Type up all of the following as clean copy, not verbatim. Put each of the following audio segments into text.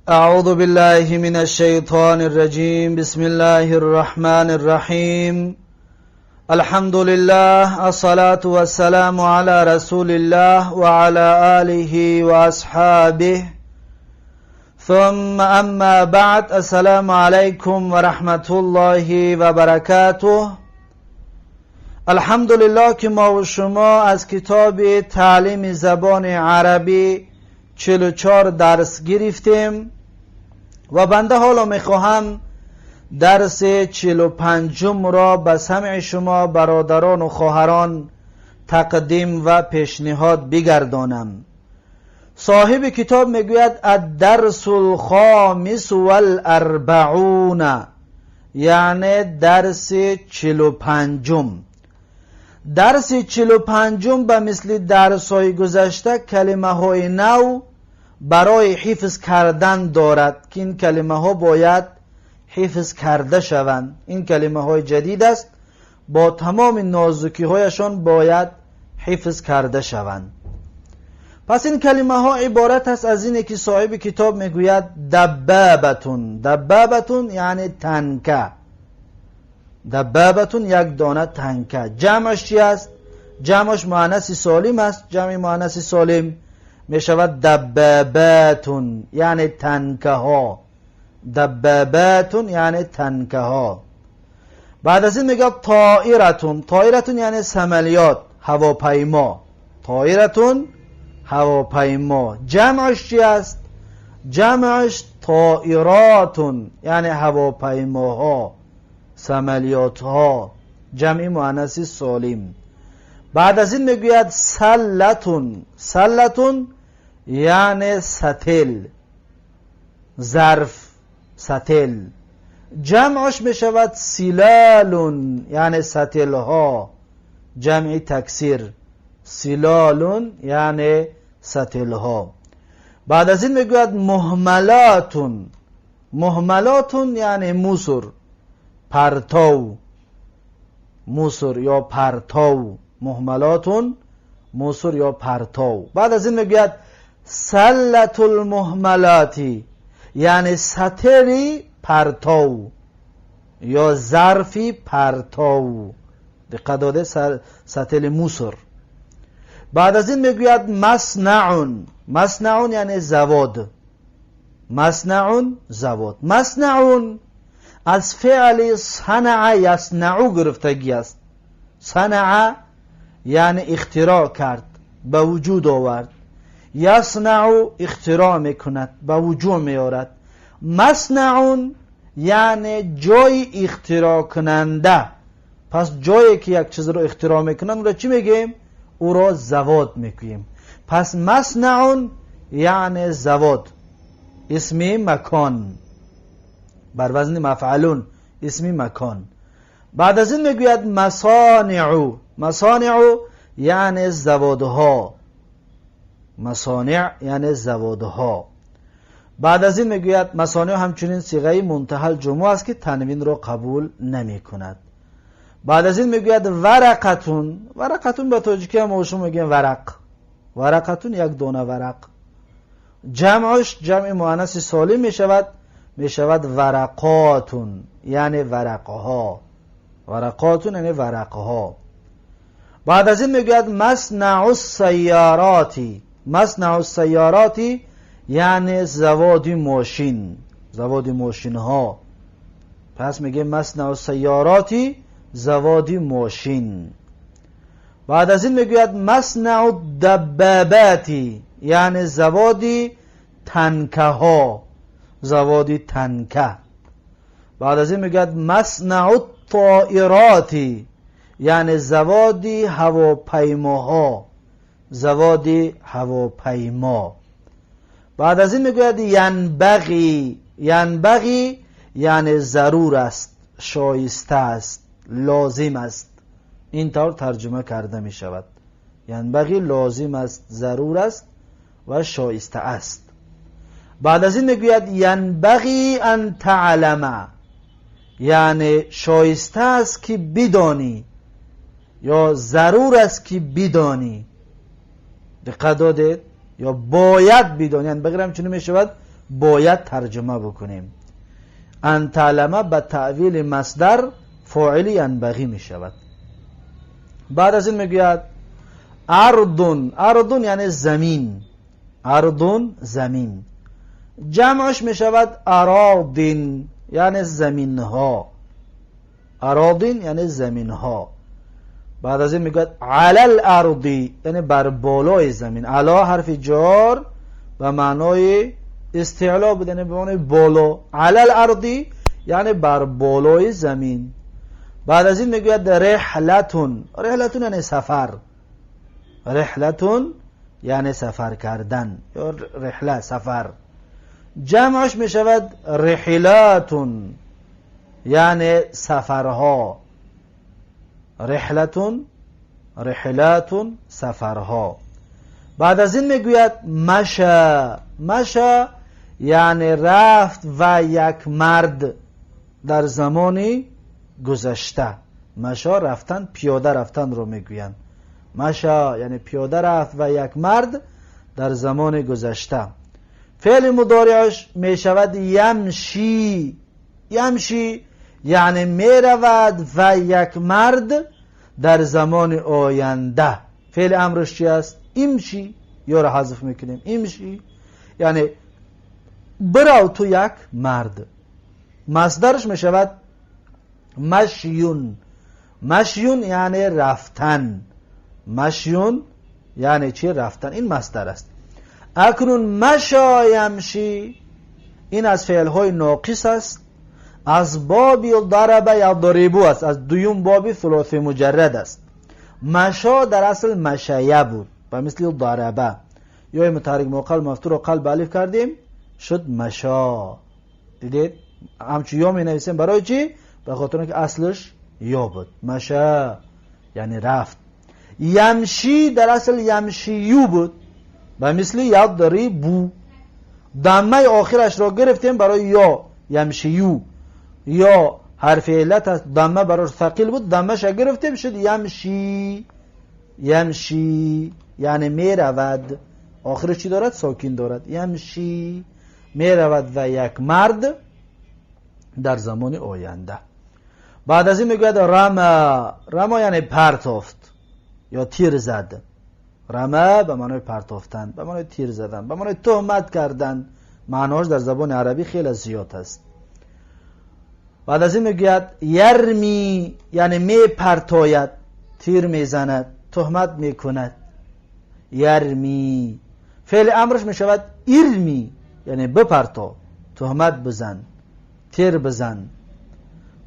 أعوذ بالله من الشيطان الرجيم. بسم الله الرحمن الرحيم. الحمد لله، الصلاة والسلام على رسول الله وعلى آله وأصحابه، ثم أما بعد. السلام عليكم ورحمة الله وبركاته. الحمدلله که ما و شما از کتاب تعلیم زبان عربی 44 درس گرفتیم و بنده حالا میخواهم درس 45 را به سمع شما برادران و خواهران تقدیم و پیشنهاد بگردانم. صاحب کتاب میگوید: الدرس الخامس والاربعون، یعنی درس 45. درس 45 به مثل درس های گذشته کلمه های نو برای حفظ کردن دارد که این کلمه ها باید حفظ کرده شوند. این کلمه های جدید است، با تمام نازکی هایشان باید حفظ کرده شوند. پس این کلمه ها عبارت است از اینه که صاحب کتاب میگوید: دبابة. دبابة یعنی تنکه. دبابة یک دانه تنکه. جمعش چی است؟ جمعش مؤنث سالم است. جمع مؤنث سالم می شود دبابات، یعنی تنکه ها. دبابات یعنی تنکه ها. بعد از این میگه طائرة. طائرة یعنی سملیات، هواپیما. طائرة هواپیما. جمعش چی است؟ جمعش طائرات، یعنی هواپیماها، سملیات ها، جمع مؤنث سالم. بعد از این میگوید سلة. سلة یعنی ستل، ظرف، ستل. جمعش می شود سلال، یعنی ستل ها، جمع تکسیر. سلال یعنی ستل ها. بعد از این میگوید مهملات. مهملات یعنی мусор، پرتو. мусор یا پرتو. مهملات، мусор یا پرتو. بعد از این میگوید سلة المهملات، یعنی ستلی پرتو یا ظرفی پرتو. دقت داده؟ ستل мусор. بعد از این میگوید مصنع. مصنع یعنی завод. مصنع завод. مصنع از فعل صنع یصنع گرفتگی است. صنع یعنی اختراع کرد، به وجود آورد. یصنع اختراع میکند، به وجود میآورد. مصنع یعنی جای اختراع کننده. پس جایی که یک چیز رو اختراع میکنند را چی میگیم؟ او را завод میگوییم. پس مصنع یعنی завод، اسم مکان، بر وزن مفعلون، اسم مکان. بعد از این میگوید مصانع. مصانع یعنی завод ها. مصانع یعنی завод ها. بعد از این میگوید مصانع همچنین صیغه منتهی الجموع است که تنوین را قبول نمی کند. بعد از این میگوید ورقة. ورقة به تاجیکی هم شما میگیم ورق. ورقة یک دانه ورق. جمعش جمع مؤنث سالم می شود ورقات، یعنی ورقها. ورقات یعنی ورقها. بعد از این میگوید مصنع السیارات. مصنع السیارات یعنی завод ماشین، завод ماشین ها. پس میگه مصنع السیارات، завод ماشین. بعد از این میگوید مصنع الدبابات، یعنی завод تنکه ها، завод تنکه. بعد از این میگوید مصنع الطائرات، یعنی завод هواپیماها، завод هواپیما. بعد از این میگوید ینبغی. ینبغی یعنی ضرور است، شایسته است، لازم است. این طور ترجمه کرده می شود. ینبغی لازم است، ضرور است و شایسته است. بعد از این میگوید ینبغی ان تعلم، یعنی شایسته است که بدانی یا ضرور است که بدانی. دقت دادید؟ یا باید بدانی. یعنی بغیر همچنین می شود. باید ترجمه بکنیم. ان تعلمه به تأویل مصدر فاعل ینبغی می شود. بعد از این میگوید اردون. اردون یعنی زمین. اردون زمین، جمعش می شود اراضین یعنی زمین ها. اراضین یعنی زمین ها. بعد از این میگوید علی الارضی یعنی بر بالای زمین. علا حرف جار به معنای استعلا بود، یعنی به معنای بالا. علی الارضی یعنی بر بالای زمین. بعد از این میگوید رحلتون. رحلتون یعنی سفر. رحلتون یعنی سفر کردن یا رحله سفر. جمعش می شود رحلاتون یعنی سفرها. رحلتون، رحلاتون سفرها. بعد از این میگوید مشا. مشا یعنی رفت و یک مرد در زمان گذشته. مشا رفتن، پیاده رفتن رو میگویند. مشا یعنی پیاده رفت و یک مرد در زمان گذشته. فعل مضارعش می شود یمشی. یمشی یعنی می رود و یک مرد در زمان آینده. فعل امرش چی است؟ امشی. یا را حذف میکنیم. امشی یعنی برو تو یک مرد. مصدرش می شود مشیون. مشیون یعنی رفتن. مشیون یعنی چی؟ رفتن. این مصدر است. اکنون مشا یمشی این از فعل های ناقص است، از باب ضرب یضربو است، از دوم باب ثلاثی مجرد است. مشا در اصل مشیه بود و مثل ضربه یا متحرک موقل مفتوح رو قلب الف کردیم شد مشا. دیدید همچون یا می نویسیم برای چی؟ به خاطر اینکه اصلش یا بود. مشا یعنی رفت. یمشی در اصل یمشیو بود و مثل یضربو. دمه آخرش را گرفتیم برای یا یمشیو، یا حرف علت است، دمه براش ثقیل بود، دمه‌ش گرفتیم شد یمشی. یمشی یعنی می رود، آخرش چی دارد؟ ساکین دارد. یمشی می رود و یک مرد در زمان آینده. بعد از این میگوید رما. رما یعنی پرتافت یا تیر زد. رما به معنای پرتافتن، به معنای تیر زدن، به معنای تهمت کردن. معناش در زبان عربی خیلی زیاد است. بعد از این میگوید یرمی یعنی می پرتاید، تیر میزند، تهمت میکند. یرمی فعل امرش میشود ارمی یعنی بپرتا، تهمت بزن، تیر بزن.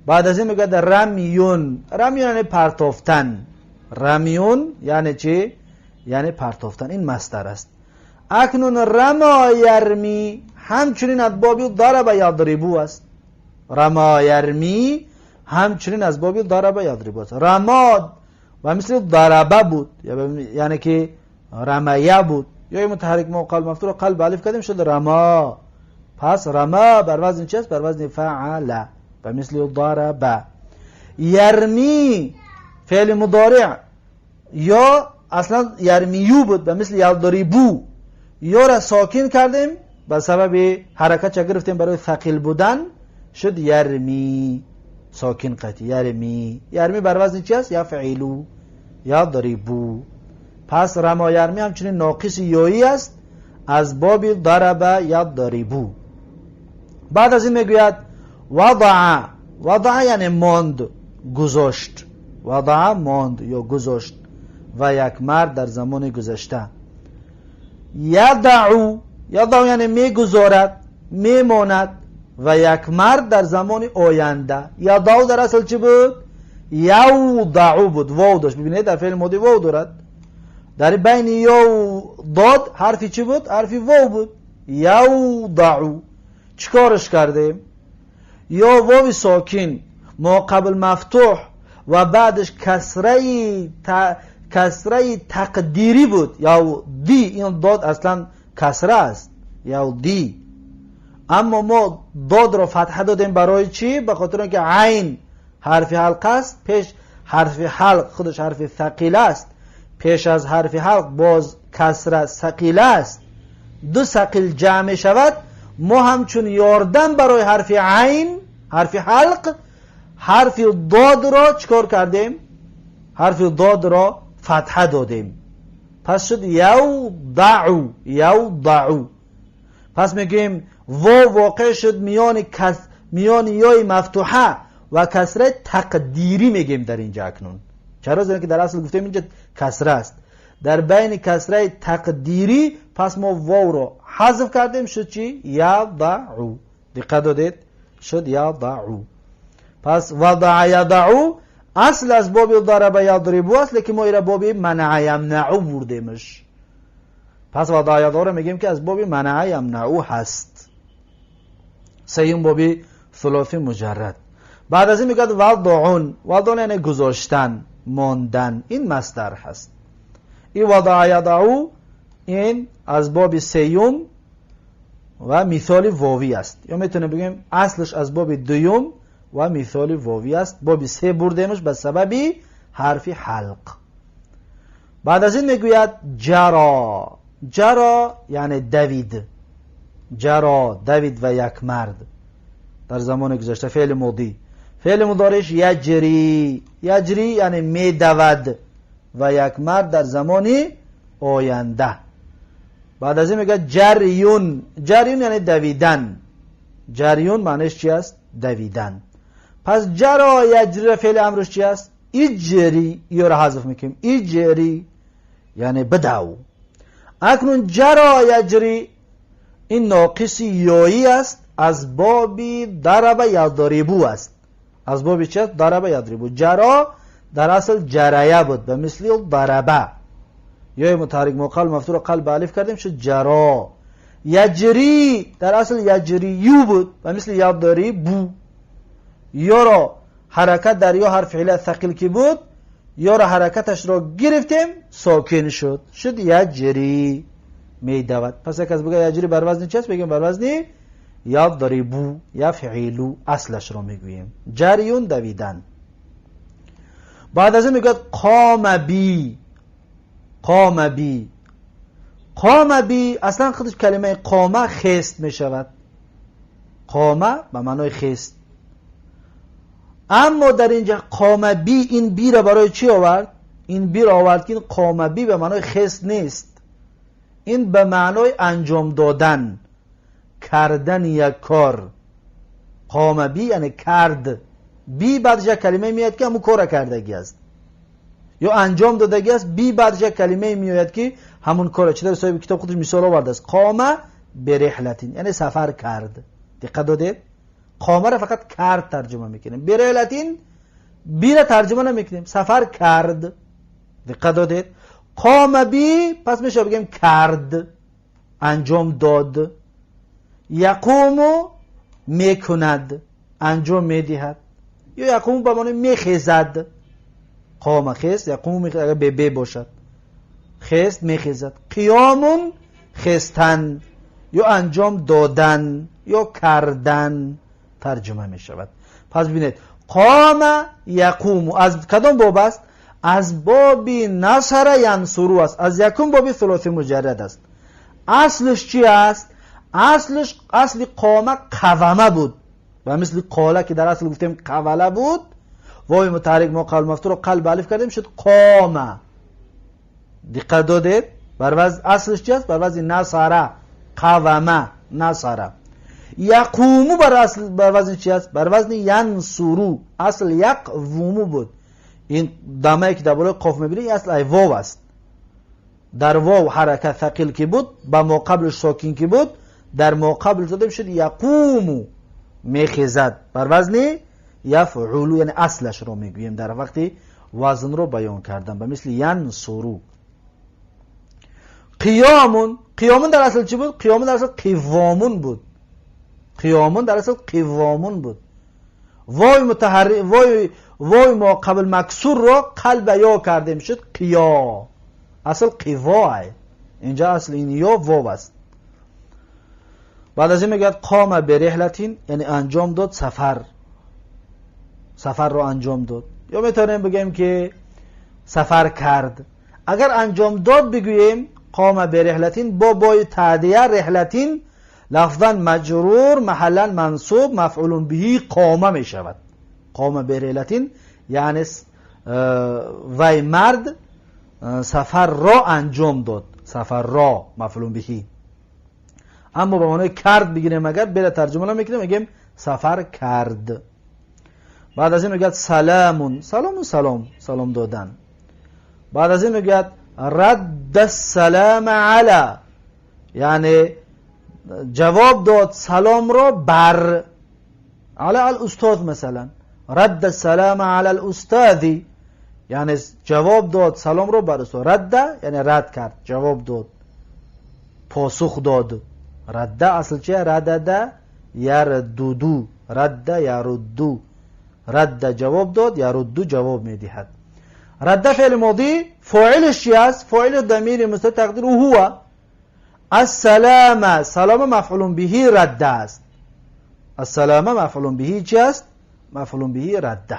بعد از این میگوید رمیون. رمیون یعنی پرتافتن. رمیون یعنی چی؟ یعنی پرتافتن. این مصدر است. اکنون رما یرمی همچنین از باب ضرب یضربو است. رما یرمی همچنین از باب ضرب یضربو است. رما و مثل ضربه بود، یعنی که رمیه بود، یا متحرک موقل مفتوح قلب الف کردیم شد رما. پس رما بر وزن چی است؟ بر وزن فعل و مثل ضرب. یرمی فعل مضارع یا اصلا یرمیو بود به مثل یضربو، یا را ساکن کردیم به سبب حرکت چه گرفتیم برای ثقیل بودن شد یرمی، ساکن قطعی یرمی. یرمی بر وزن چی است؟ یفعلو یضربو. پس رما یرمی همچنین ناقص یایی است از باب ضرب یضربو. بعد از این میگوید وضع. وضع یعنی ماند، گذاشت. وضع ماند یا گذاشت و یک مرد در زمان گذشته. یدعو. یدعو یعنی میگذارد، میماند و یک مرد در زمان آینده. یدعو در اصل چی بود؟ یودعو بود، واو داشت. ببینید در فعل ماضی واو دارد. در بین یا داد حرفی چی بود؟ حرفی واو بود. یودعو چیکارش کردیم؟ یا واو ساکن ما قبل مفتوح و بعدش کسره تقدیری بود، یا دی، این داد اصلا کسره است، یا دی. اما ما داد رو فتحه دادیم برای چی؟ به خاطر اینکه عین حرف حلق است، پیش حرف حلق خودش حرف ثقیل است، پیش از حرف حلق باز کسره ثقیل است، دو ثقیل جمع شود، ما همچون یاردم برای حرف عین، حرف حلق، حرف ضاد را چکار کردیم؟ حرف ضاد را فتحه دادیم. پس شد یوضع، یوضع. پس میگیم واو واقع شد میان یای مفتوحه و کسره تقدیری میگیم در اینجا اکنون. چرا؟ زیرا که در اصل گفتیم اینجا کسره است. در بین کسره تقدیری پس ما واو رو حذف کردیم، شد چی؟ یضع. دقت دادید؟ شد یضع. پس وضع یضع اصل از باب ضرب یضرب است، لیکن ما ایرا باب منع یمنع بردیمش. پس وضع یضع رو میگیم که از باب منع یمنع هست. سیوم باب ثلاثی مجرد. بعد از این میگه وضعون. وضعون یعنی گذاشتن، ماندن، این مصدر هست. این وضع یضع این از باب سیوم و مثال واوی است، یا میتونیم بگیم اصلش از باب دوم و مثال واوی است. باب سه بردیمش به سبب حرف حلق. بعد از این میگوید جرا. جرا یعنی دوید. جرا دوید و یک مرد در زمان گذشته، فعل ماضی. فعل مضارعش یجری. یجری یعنی میدود و یک مرد در زمان آینده. بعد از این میگه جریون. جریون یعنی دویدن. جریون معنیش چی است؟ دویدن. پس جرا یجری فعل امرش چی است؟ اجری. یا را حذف میکنیم. اجری یعنی بدو. اکنون جرا یجری این ناقص یایی است، از باب ضرب یضربو است. از باب چی است؟ ضرب یضربو. جرا در اصل جریه بود، به مثل ضربه. یا متحرک مقل مفتوح قلب الف کردیم شد جرا. یجری در اصل یجریو بود، به مثل یضربو. یا را حرکت در یا حرف علت ثقیل که بود، یا را حرکتش را گرفتیم ساکن شد، شد یجری میدود. پس یک از بگه یجری بر وزن چی است؟ بگیم بر وزن یضربو یفعلو، اصلش را میگوییم. جریون دویدن. بعد از این میگوید قام بی. قام بی. قام بی اصلا خودش کلمه قامه خست میشود. قامه به معنای خست. اما در اینجا قام بی، این بی را برای چی آورد؟ این بی را آورد که این قام بی به معنای خست نیست، این به معنای انجام دادن، کردن یک کار. قام بی یعنی کرد. بی بعدش یک کلمه میاد که همون کار کردگی است یا انجام دادگی است. بی بعدش یک کلمه میاد که همون کار. چطور صاحب کتاب خودش مثال آورده است. قام برحلتین یعنی سفر کرد. دقت دادید؟ قامه را فقط کرد ترجمه میکنیم، برحلتین بی را ترجمه نمیکنیم، سفر کرد. دقت دادید؟ قام بی پس میشه بگیم کرد، انجام داد. یقوم میکند، انجام میدهد. یا یقوم به معنی میخیزد. قام خیست، یقوم میخیزد اگر به ب باشد، خیست میخیزد. قیام خیستن یا انجام دادن یا کردن ترجمه می شود. پس ببینید قام یقوم از کدام باب است؟ از باب نصر ینصرو است، از یکم باب ثلاثی مجرد است. اصلش چی است؟ اصلش اصل قامه قومه بود و مثل قاله که در اصل گفتیم قوله بود، واو متحرک ما قلب مفتوح رو قلب الف کردیم شد قامه. دقت دادید؟ بر وزن اصلش چی است؟ بر وزن نصره، قومه، نصره. یقومو بر اصل بر وزن چی است؟ بر وزن ینصرو. اصل یقومو بود. این دمه که در بالای قاف میبینید اصل ای واو است. در واو حرکت ثقیل که بود، با ما قبلش ساکن که بود، در ما قبل زده شد یقومو، میخیزد. بر وزن یفعلو یعنی اصلش رو میگوییم در وقتی وزن رو بیان کردم به مثل ینصرو. قیامون، قیامون در اصل چی بود؟ قیامون در اصل قوامون بود. قیامون در اصل قوامون بود. وای متحرک، وای ما قبل مکسور را قلب یا کردیم شد قیا. اصل قواه، اینجا اصل این یا واو است. بعد از این میگه قام برحلتین یعنی انجام داد سفر، سفر رو انجام داد. یا میتونیم بگیم که سفر کرد. اگر انجام داد بگوییم قام برحلتین با بای تعدیه رحلتین لفظا مجرور محلا منصوب مفعول به قامه می شود. قامه به یعنی وی مرد سفر را انجام داد. سفر را مفعول بهی. اما به معنای کرد بگیریم اگر بلا ترجمه نمیکنیم، میگیم سفر کرد. بعد از این میگه سلامون، سلام سلام، سلام دادن. بعد از این میگه رد السلام علی، یعنی جواب داد سلام را بر علی الاستاذ مثلا. رد السلام علی الاستاذ یعنی جواب داد سلام را بر استاد. رد یعنی رد کرد، جواب داد، پاسخ داد. رد اصل چیه؟ ردد یردودو، رد یردو، رد جواب داد، یردو جواب میدهد. رد فعل ماضی، فاعلش چی است؟ فاعل ضمیر مستتر تقدیر هو. السلام، سلام مفعول به رد است. السلام مفعول به چی است؟ مفعول به رده.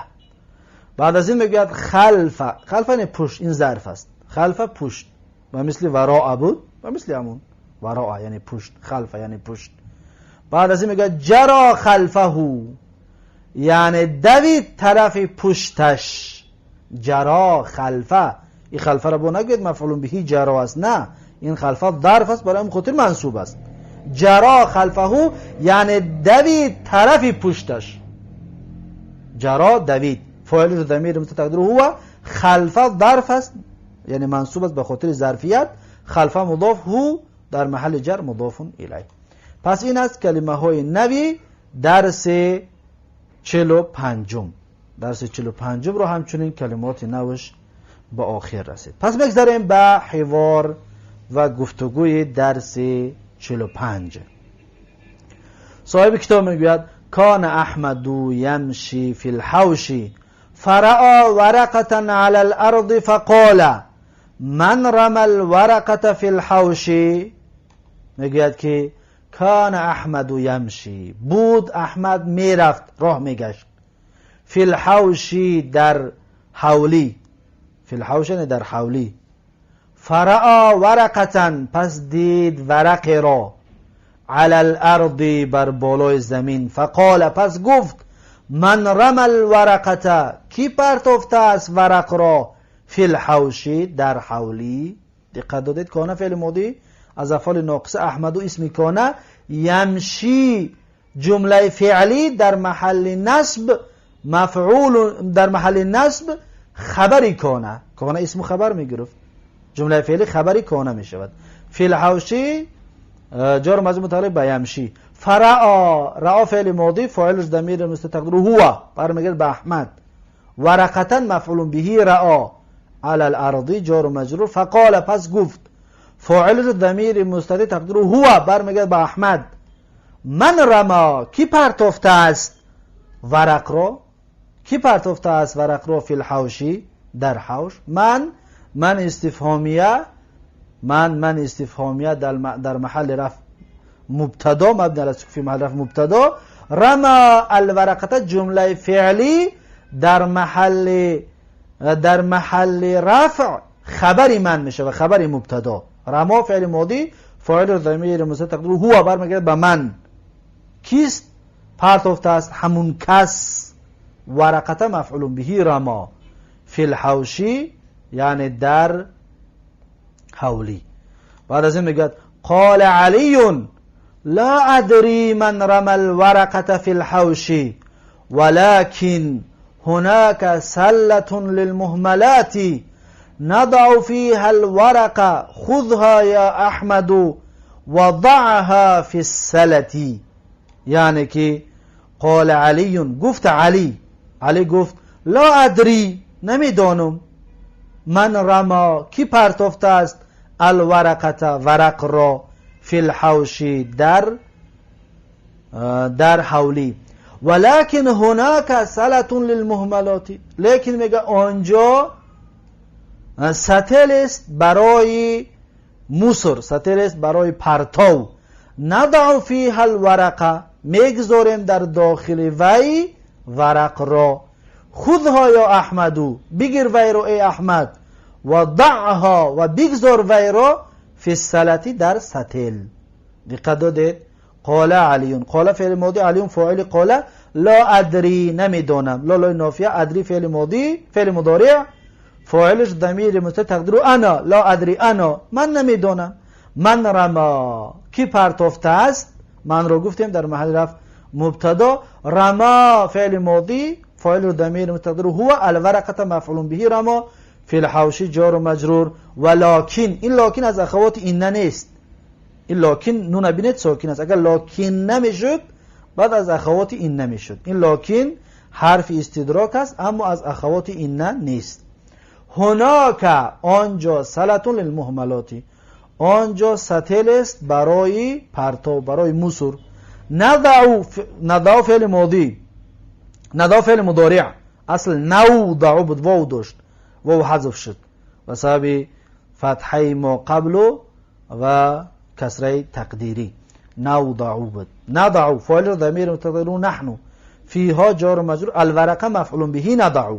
بعد از این میگوید خلف، خلف یعنی پشت، این ظرف است. خلف پشت، و مثل وراء بود و مثل همون وراء یعنی پشت، خلف یعنی پشت. بعد از این میگه جرا خلفه یعنی دوید طرف پشتش. جرا خلفه، این خلفه را با نگوید مفعول بهی جرا است، نه، این خلفه ظرف است، برای خاطر منصوب است. جرا خلفه یعنی دوید طرف پشتش. جرا دوید، فاعل ضمیر متقدر هو. خلفه ظرف است یعنی منصوب است به خاطر ظرفیت. خلفه مضاف، هو در محل جر مضاف الیه. پس این است کلمه های نوی درس 45. درس 45 رو همچنین کلمات نوش به آخر رسید. پس بگذاریم به حوار و گفتگوی درس 45. صاحب کتاب میگوید کان احمد یمشی فی الحوش فرأى ورقة على الارض فقال من رمى الورقة فی الحوش. میگوید که کان احمد یمشی، بود احمد میرفت، راه میگشت، فی الحوش در حولی، فی الحوش یعنی در حولی، فرأى ورقة پس دید ورق را، علی الارض بر بالای زمین، فقال پس گفت من رمى الورقة کی پرتافته است ورق را، فی الحوش در حولی. دقت دادید کانه فعل ماضی از افعال ناقصه، احمد و اسم کانه، یمشی جمله فعلی در محل نصب مفعول، در محل نصب خبری کانه، کانه اسم خبر میگرفت، جمله فعلی خبری کانه میشود. فی الحوشی جار مجرور متعلق به یمشی. فرعا، رعا فعل ماضی، فاعلش ضمیر مستتر هو، برمیگرد به احمد. ورقتا مفعول به رعا علی الارض جار مجرور. فقال پس گفت، فاعلش ضمیر مستتر تقدیر هو، برمیگرد به احمد. من رما کی پرتافته است ورق را، کی پرتافته است ورق را، فی الحوشی در حوش. من استفهامیه، من استفهامیه در محل رفع مبتدا مبنی علی السکون فی محل رفع مبتدا. رما الورقه جمله فعلی در محل رفع خبری من میشه و خبری مبتدا. رما فعل ماضی، فاعل ضمیر مستتر تقدیر هو، برمیگرده به من. کیست پرتافته است؟ همون کس. ورقه مفعول به رما فی الحوشی یعنی در حولی. بعد از این میگه قال علی لا ادری من رمى الورقة فی الحوش ولكن هناك سلة للمهملات نضع فيها الورقة خذها يا احمد وضعها في السلة. یعنی که قال علی گفت علی، علی گفت لا ادری نمیدانم، من رما کی پرتافته است، الورقه ورق را، فی الحوش در حولی، ولكن هناك سلة للمهملات، لیکن میگه آنجا سطل است برای موسر، سطل است برای پرتاو، نضع فیها الورقه میگذاریم در داخل وی ورق را، خذها یا احمدو بگیر وی رو ای احمد، و ضعها و بگذار وی را، فی السلة در سطل. دقت دادید؟ قال علی، قال فعل ماضی، علی فاعل قال. لا ادری نمیدانم، لا لای نافیه، ادری فعل ماضی، فعل مضارع، فاعلش ضمیر مستتر تقدیر انا. لا ادری انا، من نمیدانم. من رما، کی پرتافته است؟ من رو گفتیم در محل رفع مبتدا. رما فعل ماضی، فاعل ضمیر مستتر هو، الورقه مفعول به رما، فی الحوش جار و مجرور. و لکن، این لکن از اخوات این نیست. این لکن نون بینید ساکن است. اگر لکن نمیشد بعد از اخوات این نمیشد. این لکن حرف استدراک است اما از اخوات این نیست. هناک آنجا، سلة للمهملات، آنجا سطل است برای پرتو، برای موسر. نضع، نضع فعل ماضی، نضع فعل مضارع، اصل نوضع بود، واو داشت، واو حذف شد و سبب فتحه ما قبل و کسره تقدیری. نوضع بود، نضع فاعل ضمیر متصل نحن، فیها جار و مجرور، الورقه مفعول به نضع.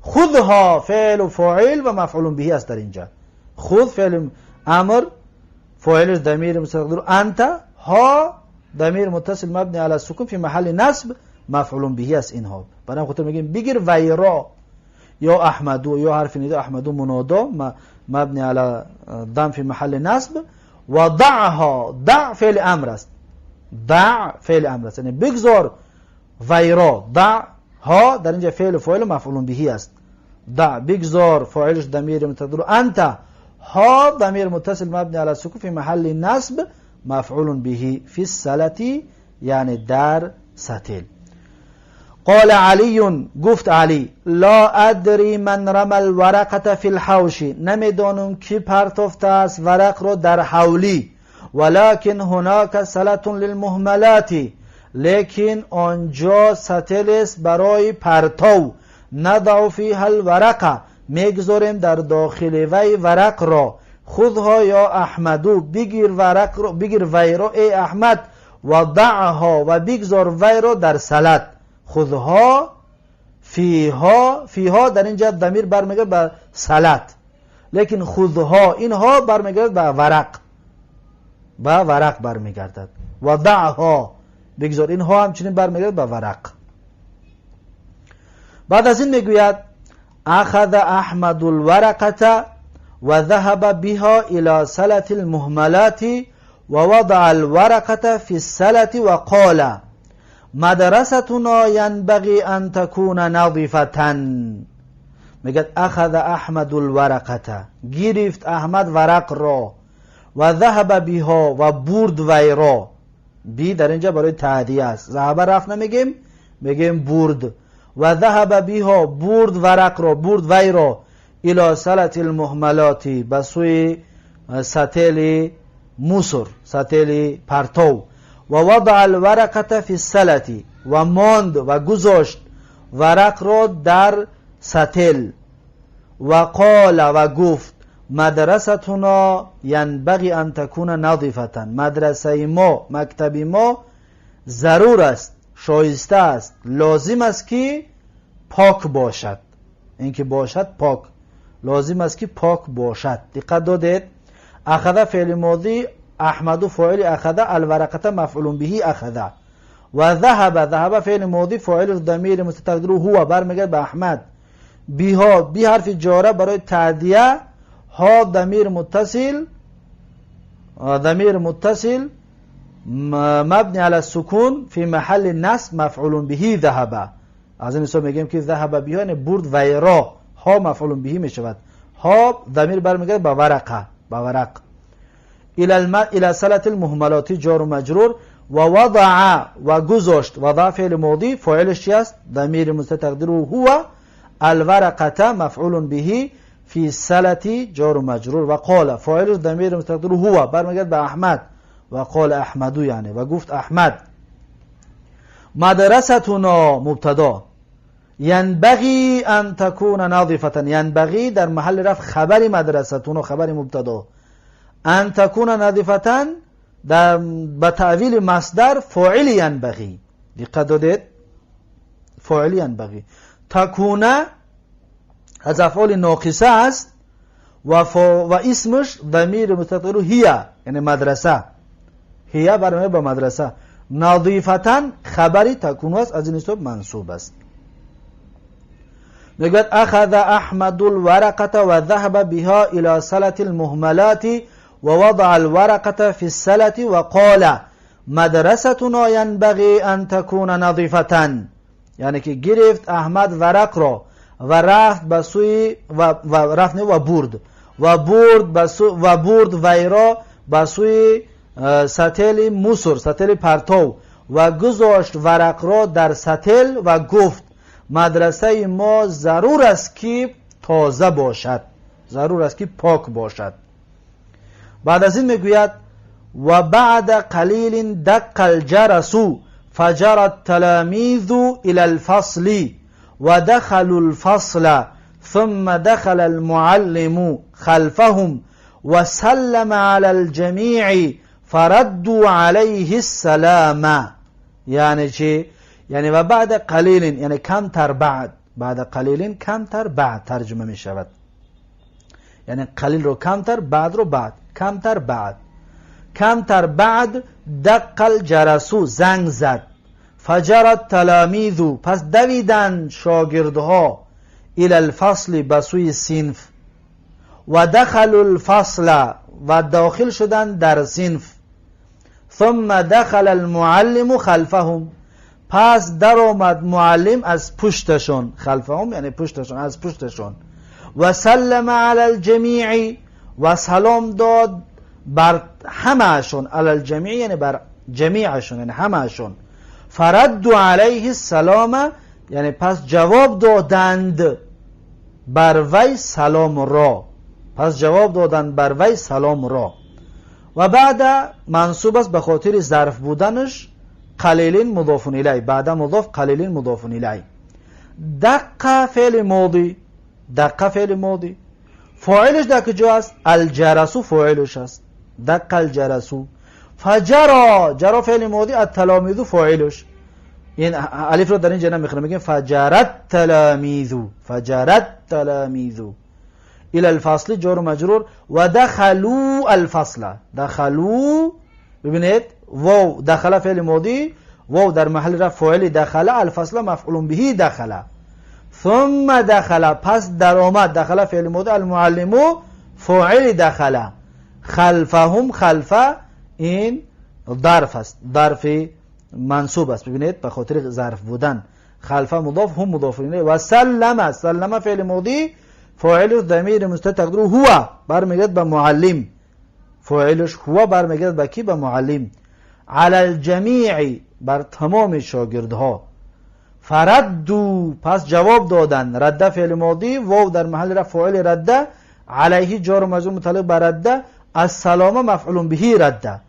خذها فعل و فاعل و مفعول به است در اینجا. خذ فعل امر، فاعلش ضمیر مستتر انت، ها ضمیر متصل مبنی علی السکون فی محل نصب مفعول به است اینها. برای خاطر میگیم بگیر ویرا یا احمدو یا حرف ندا احمدو منادا مبنی علی ضم فی محل نصب. و ضعها، ضع فعل امر است، ضع فعل امر است، یعنی بگذار ویرا. ضع ها در اینجا فعل فاعل مفعول به است. ضع بگذار، فاعلش ضمیر متصل انت، ها ضمیر متصل مبنی علی السکون فی محل نصب مفعول به فی السلة یعنی در سطل. قال علی، گفت علی، لا ادری من رمى الورقة فی الحوش، نمیدانم کی پرتافته است ورق را در حولی. ولكن هناك سلة للمهملات، لیکن آنجا سطل است برای پرتاو. نضع فیها الورقه، میگذاریم در داخل وی ورق را. خذها یا احمدو، بگیر ورق را، بگیر وی را ای احمد. و ضعها، و بگذار وی را در سلت. خذها فیها، فیها در اینجا ضمیر برمیگرد به سلت، لیکن خذها اینها برمیگرد به ورق، به ورق برمیگردد. و ضعها بگذار، اینها همچنین برمیگرد به ورق. بعد از این میگوید اخذ احمد الورقة و ذهب بها الى سلة المهملات و وضع الورقة في السلة و قال مدرستنا ينبغي ان تكون نظیفة. میگه اخذ احمد الورقة، گرفت احمد ورق را، و ذهب بها، و برد وی را. به در اینجا برای تعدیه است. ذهب رفت نمیگیم، میگیم برد. و ذهب بها، برد ورق را، برد وی را، الى سلة المهملات، به سوی سطل موسر، سطل پرتو. و وضع الورقة فی السلة، و ماند و گذاشت ورق را در سطل. و قال، و گفت، مدرستنا ينبغي ان تكون نظیفة، مدرسه ما، مکتب ما ضرور است، شایسته است، لازم است که پاک باشد. اینکه باشد پاک، لازم است که پاک باشد. دقت دادید؟ اخذ فعل ماضی، احمد فاعل اخذ، الورقه مفعول به اخذ. و ذهب، ذهب فعل ماضی، فاعل ضمیر مستتر هو، برمیگرد به احمد. بها، به حرف جاره برای تعدیه، ها ضمیر متصل، ضمیر متصل مبنی علی السکون فی محل نصب مفعول به ذهب. از این حساب میگیم که ذهب بها یعنی برد ویرا، ها مفعول به میشود. ها ضمیر برمیگرد به ورقه، به ورق. الى سلة المهملات جار و مجرور. و وضع، و گذاشت، وضع فعل ماضی، فاعلش چی است؟ ضمیر مستتر تقدیره هو، الورقه مفعول به، فی السلة جار و مجرور. و قال، فاعل ضمیر مستتر هو، برمیگرد به احمد. و قال احمد یعنی و گفت احمد. مدرستنا مبتدا، ينبغي ان تكون نظیفة، ينبغي در محل رفع خبر مدرستنا، خبر مبتدا، ان تكون نظیفة در به تأویل مصدر فاعل ينبغي. دقت دادید؟ فاعل ينبغي. تكون از افعال ناقصه است و اسمش ضمیر مستتر هي، یعنی مدرسه، هي برای به مدرسه. نظیفة خبری تکون است، از این حساب منصوب است. میگوید اخذ احمد الورقة وذهب بها الى سلة المهملات ووضع الورقة في السلة وقال مدرستنا ينبغي ان تكون نظیفة. یعنی که گرفت احمد ورق را و رفت به سوی و رفت نه و برد و برد به سو و برد ویرا به سوی سطل موسر، سطل پرتو، و گذاشت ورق را در سطل و گفت مدرسه ما ضرور است که تازه باشد، ضرور است که پاک باشد. بعد از این میگوید و بعد قلیل دق الجرس فجر التلاميذ الى الفصل ودخلوا الفصل ثم دخل المعلم خلفهم وسلم على الجميع فردوا عليه السلام. یعنی چی؟ یعنی و بعد قلیل، یعنی کمتر بعد، بعد قلیل کمتر بعد ترجمه می شود، یعنی قلیل رو کمتر، بعد رو بعد، کمتر بعد، کمتر بعد دق الجرس زنگ زد، فجر التلاميذ پس دویدند شاگردها، الى الفصل به سوی صنف، و دخلوا الفصل و داخل شدند در صنف، ثم دخل المعلم خلفهم پس در آمد معلم از پشتشون، خلفهم یعنی پشتشون، از پشتشون، و سلم علی الجمیع و سلام داد بر همهشون، علی الجمیع یعنی بر جمیعشون، یعنی همهشون، فردوا علیه السلام یعنی پس جواب دادند بر وی سلام را، پس جواب دادند بر وی سلام را. و بعد منصوب است به خاطر ظرف بودنش، قلیل مضاف الیه، بعد مضاف، قلیل مضاف الیه. دق فعل ماضی، دق فعل ماضی، فاعلش در کجا است؟ الجرس فاعلش است، دق الجرس. فجرا، جرا فعل ماضی، التلاميذ فاعلش، این الف رو در اینجا نمیخونم، میگیم فجر التلاميذ، فجر التلاميذ الى الفصل جار و مجرور، و دخلوا الفصل، دخلوا، ببینید واو دخل فعل ماضی، واو در محل رفع فاعل دخل، الفصل مفعول به دخل. ثم دخل پس در آمد، دخل فعل ماضی، المعلم فاعل دخل، خلفهم، خلف این ظرف است، ظرف منصوب است، ببینید به خاطر ظرف بودن خلف مضاف، هم مضاف الیه. و سلم، سلم فعل ماضی، فاعلش ضمیر مستتر تقدیره هو، برمیگرد به معلم، فاعلش هو برمیگرد به کی؟ به معلم. علی الجمیع بر تمام شاگردها. فردوا پس جواب دادن، رد فعل ماضی، واو در محل رفع فاعل رد، علیه جار و مجرور متعلق به رد، السلام مفعول به رد.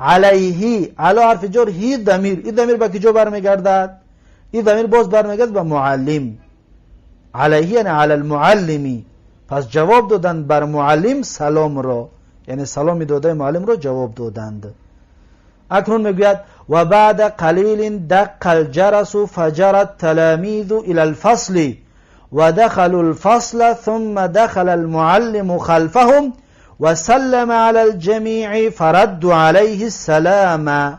علیه علی حرف جر، هی ضمیر، این ضمیر به کجا برمیگردد؟ این ضمیر باز برمیگرد به معلم، علیه یعنی علی المعلمی، پس جواب دادند بر معلم سلام را، یعنی سلام داده معلم را جواب دادند. اکنون میگوید و بعد قلیل دق الجرس فجر التلاميذ الى الفصل ودخلوا الفصل ثم دخل المعلم خلفهم وسلم على الجميع فردوا عليه السلام.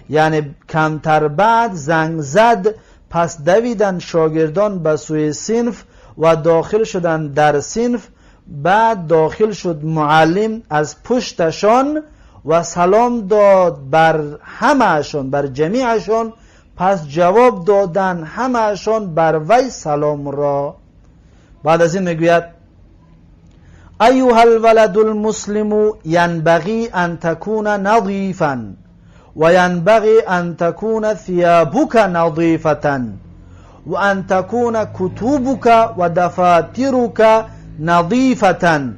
یعنی کمتر بعد زنگ زد، پس دویدن شاگردان به سوی صنف و داخل شدن در صنف، بعد داخل شد معلم از پشتشان و سلام داد بر همهشان، بر جمیعشان، پس جواب دادن همهشان بر وی سلام را. بعد از این میگوید ایها الولد المسلم ينبغي ان تكون نظیفا وينبغي أن تكون ثيابك نظيفة وأن تكون كتبك ودفاترك نظيفة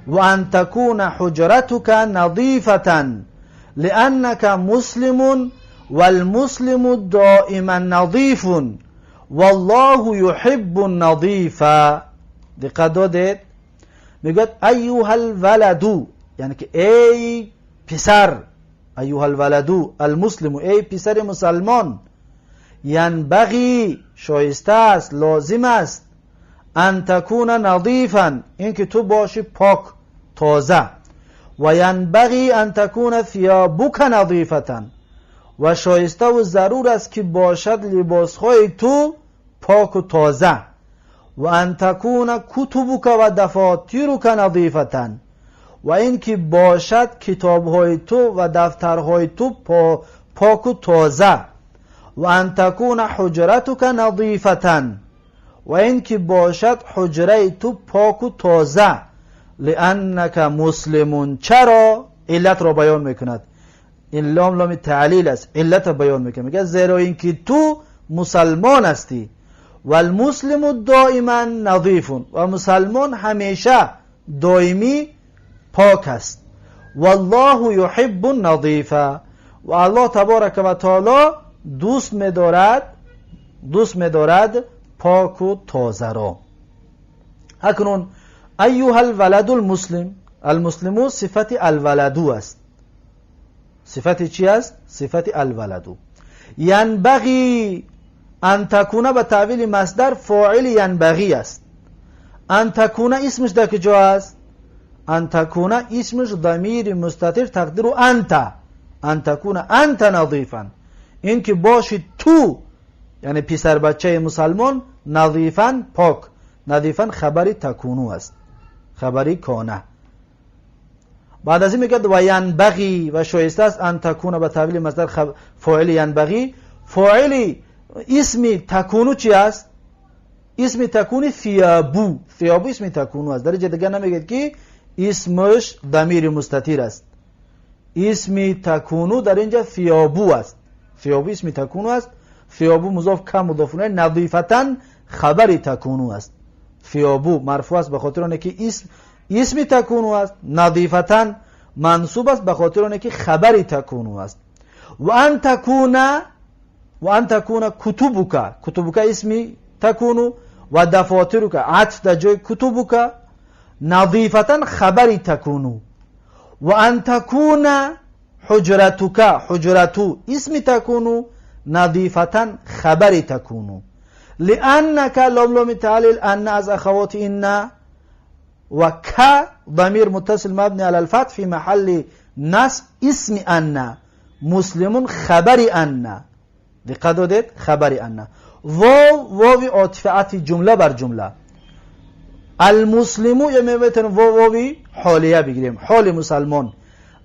وأن تكون حجرتك نظيفة لأنك مسلم والمسلم دائما نظيف والله يحب النظيف. دقت دادید؟ میگوید ایها الولد یعنی که ای پسر، ایها الولد المسلم ای پسر مسلمان، ینبغی شایسته است، لازم است، ان تکون نظیفا اینکه تو باشی پاک تازه، و ینبغی ان تکون ثیابک نظیفة و شایسته و ضرور است که باشد لباسهای تو پاک و تازه. و ان تکون کتبک و دفاترک نظیفة، و اینکه باشد کتابهای تو و دفترهای تو پاک و تازه. و ان تکون حجرتک نظیفة، و اینکه باشد حجره تو پاک و تازه. لانک مسلم. چرا؟ علت را بیان میکند. این لام لام تعلیل است، علت را بیان میکند. میگه زیرا اینکه تو مسلمان هستی. والمسلم دائما نظیف، و مسلمان همیشه دائمی پاک است. والله یحب النظیف، و الله تبارک و تعالی دوست می‌دارد پاک و تازه را. اکنون ایها الولد المسلم، المسلم صفت الولدو است. صفت چی است؟ صفت الولدو. ینبغی ان تکونه به تاویل مصدر فاعل ینبغی است. ان تکونه اسمش در کجا است؟ ان تکونه اسمش ضمیر مستتر تقدیر انت، ان تکونه انت نظیفا، این که باشی تو، یعنی پسر بچه مسلمان، نظیفا پاک. نظیفا خبری تکونو است، خبری کانه. بعد از این میگه و ینبغی، و شایسته است ان تکونه به تاویل مصدر فاعل ینبغی. فاعل اسم تکونو چی است؟ اسم تکونی ثیابو، ثیابو اسم تکونو است. در اینجا دیگه نمیگه که اسمش ضمیر مستتر است. اسم تکونو در اینجا ثیابو است. ثیابو اسم تکونو است. ثیابو مضاف کم مضاف الیه، نظیفتا خبر تکونو است. ثیابو مرفوع است به خاطر اینکه اسم تکونو است. نظیفتا منصوب است به خاطر اینکه خبر تکونو است. و ان تکون، و ان تکون کتبک، کتبک اسمی تکونو و دفاترک عطف در جای کتبک، نظیفتا خبر تکونو. و ان تکون حجرتک، حجرتو اسم تکونو، نظیفتا خبر تکونو. لأنك لام لام تعلیل ان از اخوات ان و ک ضمیر متصل مبنی علی الفتح فی محل نصب اسم ان، مسلم خبر ان. دقت دادید؟ خبر ان. واو واو عاطفه جمله بر جمله. المسلم یا میتونیم واو واوی حالیه بگیریم، حال مسلمان.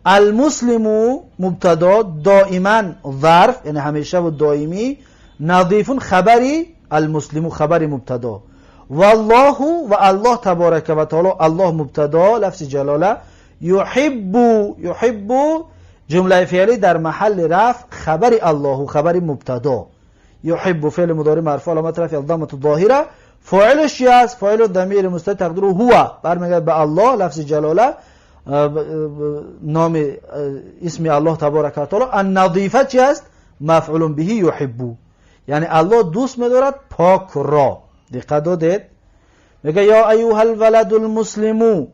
المسلم مبتدا دائما ظرف، یعنی همیشه و دائمی، نظیف خبری المسلم خبر مبتدا. والله و الله تبارک و تعالی، الله مبتدا لفظ جلاله، یحب، یحب جمله فعلی در محل رفع خبر الله خبر مبتدا. یحب فعل مضارع مرفوع علامت رفع الضمه الظاهره، فاعلش چی است؟ فاعل ضمیر مستتر تقدیر هو، برمیگرده به الله لفظ جلاله، نام اسم الله تبارک و تعالی. النظیفه چی است؟ مفعول به یحب، یعنی الله دوست می‌دارد پاک را. دقت دادید؟ میگه یا ایها الولد المسلم،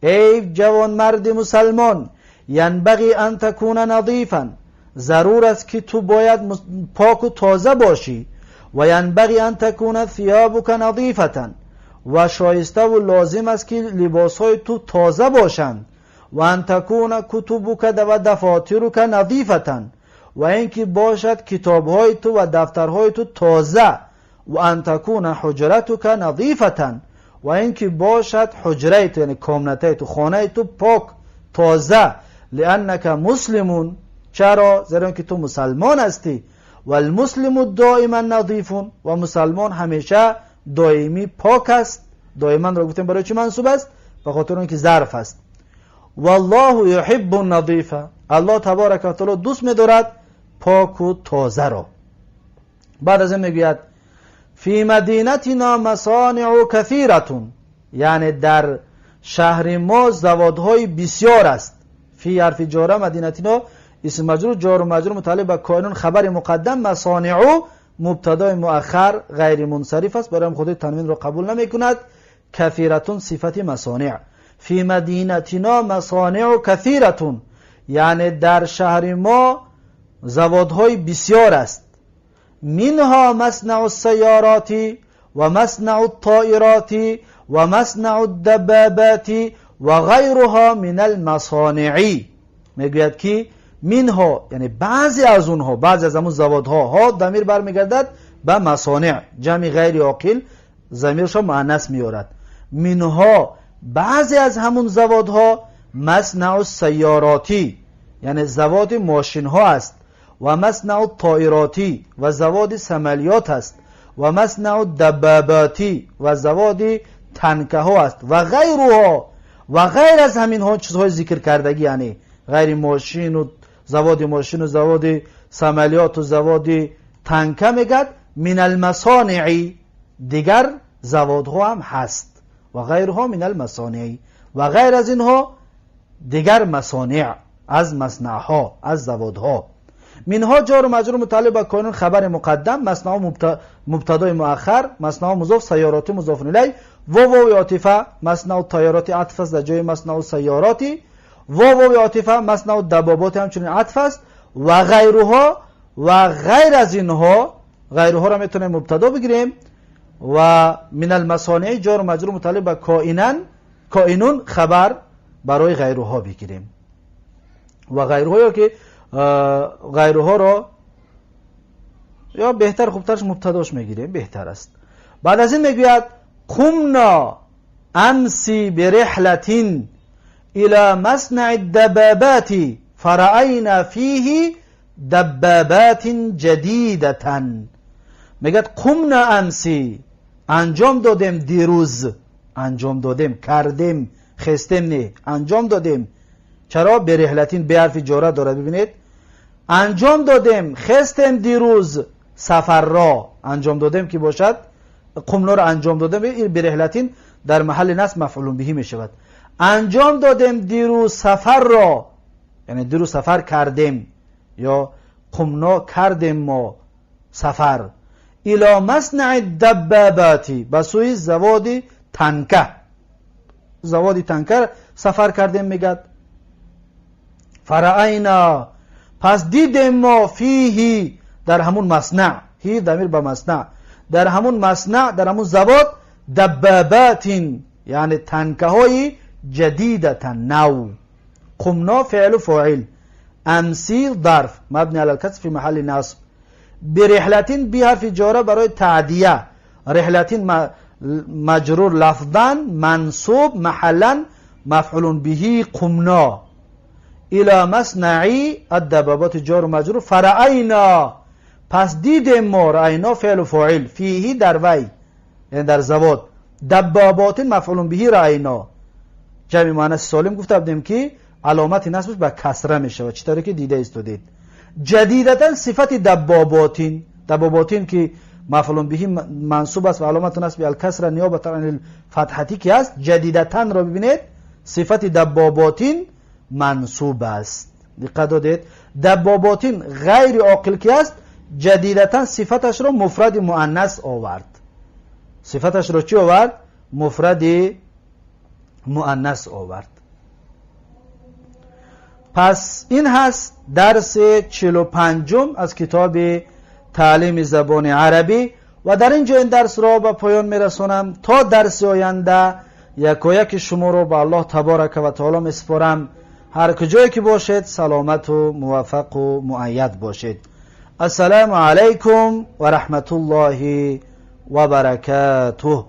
ای جوان مرد مسلمان، ینبغی ان تکون نظیفا، ضرور است که تو باید پاک و تازه باشی. و ینبغی ان تکون ثیابک نظیفة، و شایسته و لازم است که لباسهای تو تازه باشند. و ان تکون کتبک و دفاترک نظیفة، و اینکه باشد کتابهای تو و دفترهای تو تازه. و ان تکون حجرتک نظیفة، و اینکه باشد حجره تو، یعنی کامنته تو، خانه تو پاک تازه. لانک مسلمون، چرا؟ زیرا که تو مسلمان هستی. والمسلم دائما نظیف، و مسلمان همیشه دائمی پاک است. دائما را گفتیم برای چی منصوب است؟ به خاطر اینکه ظرف است. والله یحب النظیف، الله تبارک و تعالی دوست می‌دارد پاک و تازه را. بعد از این میگوید فی مدینتنا مصانع کثیرة، یعنی در شهر ما زوادهای بسیار است. فی حرف جاره، مدینتنا اسم مجرور، جار و مجرور متعلق به کائنون، خبر مقدم، مصانع مبتدای مؤخر غیر منصرف است، برای خود تنوین را قبول نمی کند. کثیرتون صفت مصانع. فی مدینتنا مصانع کثیرتون، یعنی در شهر ما زوادهای بسیار است. منها مصنع السیارات و مصنع الطائرات و مصنع الدبابات و غیرها من المصانع. میگوید که منها یعنی بعضی از اونها، بعضی از همون زوادها، ها ضمیر برمیگردد به مصانع، جمع غیر عاقل ضمیرش مؤنث میارد. منها بعضی از همون زوادها مصنع السیاراتی یعنی زواد ماشین ها است، و مصنع الطائراتی و زواد سملیات است، و مصنع الدباباتی و زواد تنکه ها است، و غیرها و غیر از همین ها چیزهای ذکر کردگی، یعنی غیر ماشین و زواد ماشین و زواد سملیات و زواد تنکه میگد من المصانع دیگر زوادها هم هست، و غیرها من المصانع و غیر از اینها دیگر مصانع از مصنعها از زوادها. منها جار و مجرور متعلق به کانون خبر مقدم، مصنع مبتدای مؤخر، مصنع مضاف، سیاراتی مضاف الیه، و واو عاطفه مصنع طیاراتی عطف است در جای مصنع سیاراتی، و واو عاطفه مصنع دبابات همچنین عطف است، و غیرها و غیر از اینها، غیرها را میتونیم مبتدا بگیریم، و من المصانع جار و مجرور متعلق به کائنن کائنون خبر برای غیرها بگیریم، و غیرها یا که غیرها را یا بهتر خوبترش مبتداش میگیریم بهتر است. بعد از این میگوید قمنا امسی برحلة الى مصنع الدبابات فرأینا فیه دبابات جدیدة. میگد قمنا امسی انجام دادیم دیروز، انجام دادیم کردیم خستیم نه انجام دادیم. چرا؟ برحلة به حرف جاره داره، ببینید انجام دادیم خستیم دیروز سفر را انجام دادیم که باشد قمنا را انجام دادیم، این برحلة در محل نصب مفعول به می شود. انجام دادیم دیروز سفر را، یعنی دیروز سفر کردیم یا قمنا کردیم ما سفر، الى مصنع الدبابات به سوی زواد تنکه، زواد تنکه سفر کردیم. میگد فرأینا پس دیدیم ما فیه در همون مصنع، هی ضمیر به مصنع، در همون مصنع در همون زواد دبابات یعنی تنکه های جدیدة نو. قمنا فعل فاعل، امسی ظرف مبنی علی الکسر فی محل نصب، برحلة بی حرف جاره برای تعدیه، رحلة مجرور لفظا منصوب محلا مفعول به قمنا، الى مصنع الدبابات جار و مجرور، فرأینا پس دیدیم ما، رأینا فعل فاعل، فیه در وی یعنی در زواد، دبابات مفعول به رأینا، جمع مؤنث سالم گفته بودیم که علامت نصبش به کسره می شود چطوری که دیده استودید. جدیدة صفت دباباتین، دباباتین که مفعول به منصوب است و علامت نصب الکسره نیابت عن الفتحتی که است، جدیدة را ببینید صفت دباباتین منصوب است. دقت دادید دباباتین غیر عاقل که است، جدیدة صفتش را مفرد مؤنث آورد، صفتش را چی آورد؟ مفرد مؤنث آورد. پس این هست درس 45 از کتاب تعلیم زبان عربی و در اینجا این درس را به پایان میرسانم. تا درس آینده یکایک شما را به الله تبارک و تعالی میسپارم. هر کجایی که باشید سلامت و موفق و مؤید باشید. السلام علیکم و رحمت الله و برکاته.